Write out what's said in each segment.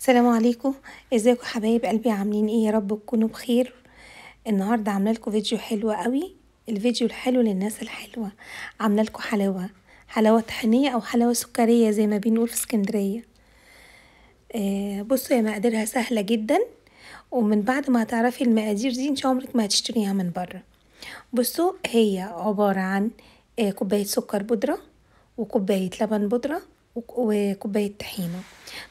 السلام عليكم، ازيكم حبايب قلبي؟ عاملين ايه؟ يا رب تكونوا بخير. النهارده عامله لكم فيديو حلو قوي، الفيديو الحلو للناس الحلوة. عامله لكم حلاوة طحينيه او حلاوة سكريه زي ما بنقول في اسكندرية. بصوا يا مقاديرها سهلة جدا، ومن بعد ما هتعرفي المقادير دي انت عمرك ما هتشتريها من بره. بصوا هي عبارة عن كوباية سكر بودره وكوبايه لبن بودره وكوبايه طحينه.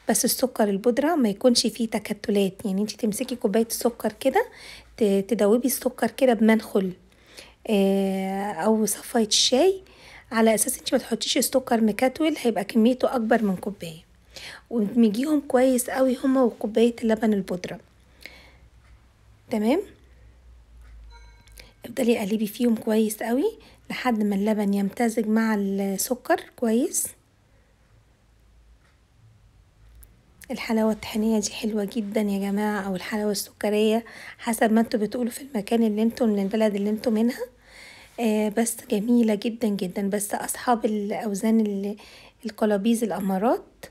بس السكر البودره ما يكونش فيه تكتلات، يعني انت تمسكي كوباية السكر كده تدوبي السكر كده بمنخل او صفايه الشاي، على اساس انت ما تحطيش السكر مكتول، هيبقى كميته اكبر من كوباية. وادمجيهم كويس قوي هما وكوبايه اللبن البودره، تمام؟ افضلي قلبي فيهم كويس قوي لحد ما اللبن يمتزج مع السكر كويس. الحلاوة الطحينية دي حلوة جدا يا جماعة، او الحلاوة السكرية حسب ما انتوا بتقولوا في المكان اللي انتوا من البلد اللي انتوا منها، بس جميلة جدا جدا. بس اصحاب الاوزان القلابيز الامارات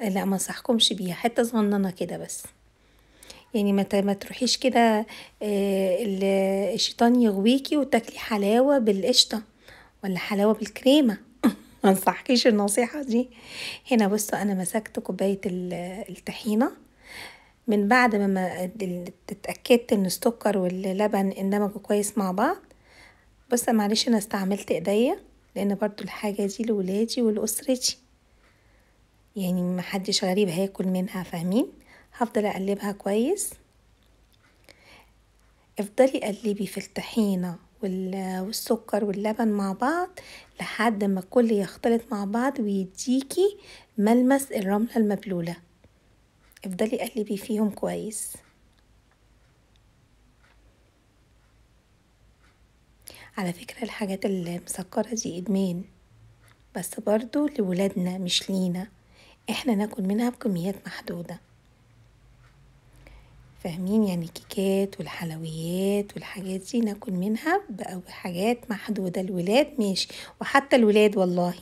لا، ما انصحكمش بيها، حتة صغننة كده بس، يعني ما تروحيش كده الشيطان يغويكي وتاكلي حلاوة بالقشطة ولا حلاوة بالكريمة. ما انصحكيش النصيحة دي. هنا بصوا انا مسكت كوباية الطحينة من بعد ما اتأكدت ان السكر واللبن اندمجوا كويس مع بعض. بصوا معلش انا استعملت ايديا، لان برضو الحاجة دي لولادي ولأسرتي، يعني ما حدش غريب هياكل منها، فاهمين؟ هفضل اقلبها كويس. افضلي قلبي في الطحينة والسكر واللبن مع بعض لحد ما كل يختلط مع بعض ويديكي ملمس الرملة المبلولة. افضلي قلبي فيهم كويس. على فكرة الحاجات المسكرة دي ادمان، بس برضو لولادنا مش لينا، احنا ناكل منها بكميات محدودة، فاهمين؟ يعني الكيكات والحلويات والحاجات دي ناكل منها بحاجات محدودة، الولاد ماشي، وحتى الولاد والله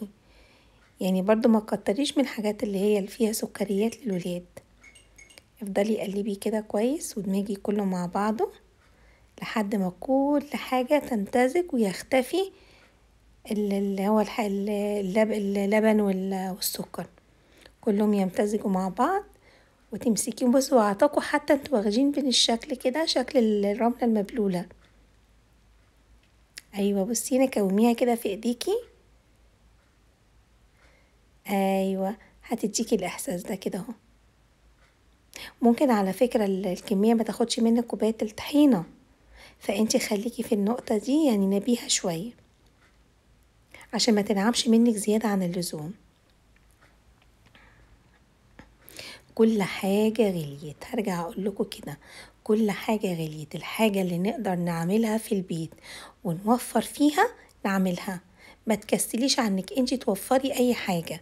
يعني برضو ما تكتريش من الحاجات اللي هي اللي فيها سكريات للولاد. افضلي قلبي كده كويس ودمجي كله مع بعضه لحد ما كل حاجة تمتزج ويختفي اللي هو اللبن والسكر، كلهم يمتزجوا مع بعض وتمسكيهم. بصوا اعتقوا حتى انتوا واخدين بين الشكل كده شكل الرملة المبلولة. ايوه بصي هنا كوميها كده في ايديكي، ايوه هتديكي الاحساس ده كده اهو. ممكن على فكرة الكمية ما تاخدش منك كوباية الطحينة، فانتي خليكي في النقطة دي يعني نبيها شوية عشان ما تنعمش منك زيادة عن اللزوم. كل حاجة غليت، هرجع اقول لكم كده، كل حاجة غليت. الحاجة اللي نقدر نعملها في البيت ونوفر فيها نعملها، ما تكسليش عنك انتي توفري اي حاجة.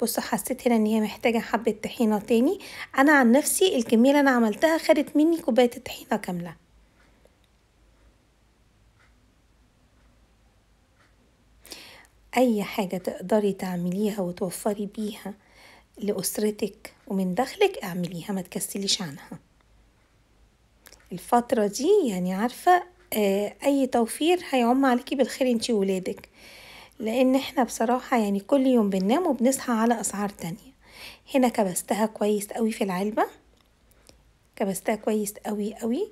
بصوا حسيت هنا ان هي محتاجة حبة طحينة تاني. انا عن نفسي الكمية اللي انا عملتها خدت مني كوباية الطحينة كاملة. اي حاجة تقدري تعمليها وتوفري بيها لأسرتك ومن دخلك اعمليها، ما تكسليش عنها الفترة دي. يعني عارفة اي توفير هيعم عليكي بالخير انتي وولادك، لان احنا بصراحة يعني كل يوم بننام وبنصحى على اسعار تانية. هنا كبستها كويس قوي في العلبة، كبستها كويس قوي قوي.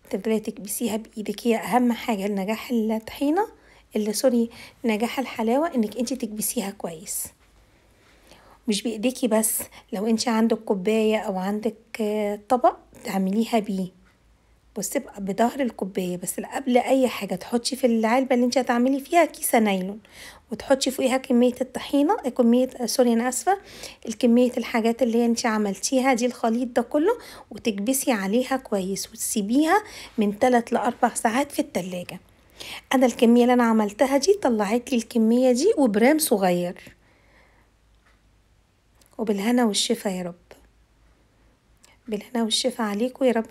تفضلي تكبسيها بايدك، هي اهم حاجة لنجاح الطحينة اللي sorry نجاح الحلاوة، انك انتي تكبسيها كويس، مش بايديكي بس. لو انت عندك كوباية او عندك طبق تعمليها بيه، بس تبقى بظهر الكوباية بس. قبل اي حاجة تحطي في العلبة اللي انت هتعملي فيها كيسه نايلون، وتحطي فوقيها كمية الطحينه، كمية sorry انا اسفه، الكمية الحاجات اللي انت عملتيها دي، الخليط ده كله، وتكبسي عليها كويس وتسيبيها من 3 ل 4 ساعات في التلاجة. انا الكمية اللي انا عملتها دي طلعت لي الكمية دي وبرام صغير. وبالهنا والشفا يا رب، بالهنا والشفا عليكم يا رب.